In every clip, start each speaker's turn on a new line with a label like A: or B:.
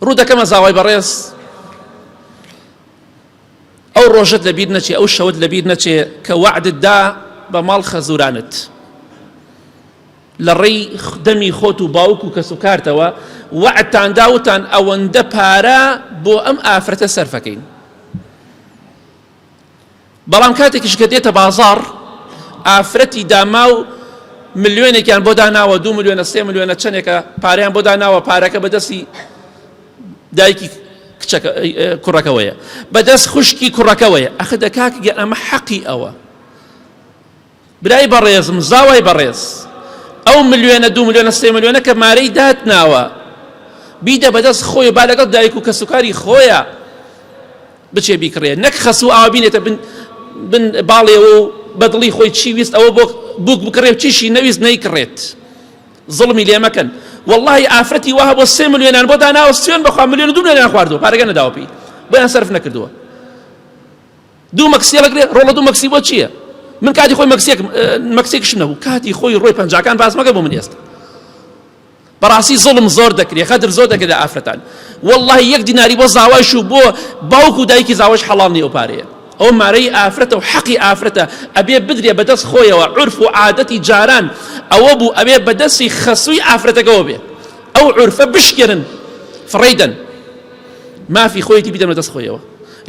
A: ڕوو دەکەمە زاوای بەڕێز، ئەو ڕۆژەت لەبیر نەچێ، ئەو شەوەت لەبیر نەچێ کە وەعدت دا بە ماڵ خەزورانت لە ڕێی دەمی خۆت و باوک و کەسوکارتەوە وەعدتان دا وتان ئەوەندە پارە بۆ ئەم ئافرەتە سەرفەکەین. بەڵام کاتێکیش کە دێتە بازاڕ ئافرەتی داماو ملیۆنێکیان بۆ داناوە دو ملیۆنە سێ ملیۆنە چەندێکە پارەیان بۆ داناوە پارەکە بەدەستی دایکی کچەکە کوڕەکەوەیە بەدەست خوشکی کوڕەکەوەیە ئەخە دەکاک گیان ئەمە حەقی ئەوە برای بەڕێزم زاوای بەڕێز ئەو ملیۆنە دو ملیۆنە سێ ملیۆنە کە مارەی دات ناوە بیدە بەدەست خۆی با لەگەڵ دایک و کەسوکاری خۆیە بچێ بیکڕێ نەک خەسوو ئاوا بینێتە بن بن باڵێەوە و بەدڵی خۆی چی ویست ئەوە بۆ بووک بکڕێ و چیشی نەویست نەیکڕێت زوڵمی لێ مەکەن واللهی ئافرەتی وەها بۆ سێ ملیۆنان بۆ داناوە سوێن بەخوا ملیۆن و دوو ملیۆنیان خواردووە پارەکە نەداوە پێی بۆیان سەرف نەکردووە دوو مەکسی هەڵەگرێ ڕۆڵە دوو مەکسی بۆ چییە من کاتی خۆی مەکسێک مەکسێکشم نەبوو کاتی خۆی ڕۆی پەنجاکان باس مەکە بۆ من ئێستا بەڕاستی زوڵم زۆر دەکرێ غەدر زۆر دەکرێت لە ئافرەتان واللهی یەک دیناری بۆ زاوایش و بۆ باوک و دایکی زاوایش حەڵاڵ نییە ئەو پارەیە ئەو مارەی ئافرەتە و حەقی ئافرەتە ئەبێ بدرێ بەدەست خۆیەوە عورف و عادەتی جاران ئەوە بوو ئەبێ بەدەستی خەسووی ئافرەتەکەوە بێ ئەو عورفە بشکێنن فڕێیدەن مافی خۆیەتی بیدەن بەدەست خۆیەوە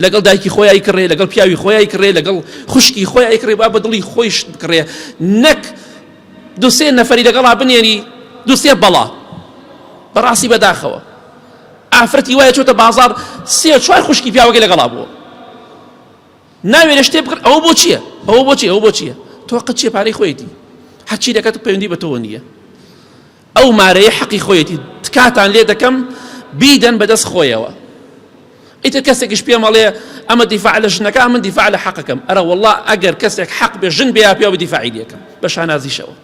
A: لەگەڵ دایکی خۆیان کڕێ لەگەڵ پیاوی خۆیان کڕێ لەگەڵ خوشکی خۆیان کڕێ با بە دڵی خۆیش بکڕێ نەک دوسێ نەفەری لەگەڵا بنێری دوسێ بەڵا بەڕاستی بەداخەوە ئافرەتی وایە چۆتە بازار سێ چوار خوشکی پیاوەکەی لەگەڵا بووە ناوێرە شتێ بکڕ ئەوە بۆ چییە ئەوە بۆ چیە ئەوە بۆ چییە تۆ قەت چیە پارەی خۆیەتی هەرچی دەکات و پەیوەندی بە تۆوە نییە ئەو مارەیە حەقی خۆیەتی تکاتان لێ دەکەم بیدەن بەدەست خۆیەوە ئیتر کەسێکیش پێم ئەڵێ ئەمە دیفاع لە ژنەکە من دیفاع لە حەقەکەم ئەرە والله ئەگەر کەسێک حەق بێ ژن بێ یا پیاو دیفاعی لێکەم بە شانازیشەوە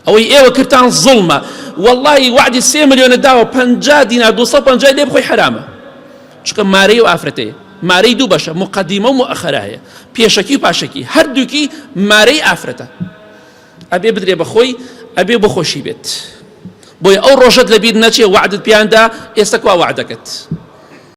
A: ئەوەی ئێوە کردتان زوڵمە واللهی وعدی سێ ملیۆنە داوە 50 دینار 250 لێ بخۆی حرامە چونکە مارەی و ئافرەتەیە مارەی دوو بەشە مقدمە و مؤخرە هەیە پێشەکی و پاشەکی هەردووکی مارەی ئافرەتە ئەبێ بدرێ بەخۆی ئەبێ بۆ خۆشی بێت بۆیە ئەو ڕۆژەت لەبیر نەچێ وعدت پیاندا ئێستا کوا وعدەکەت.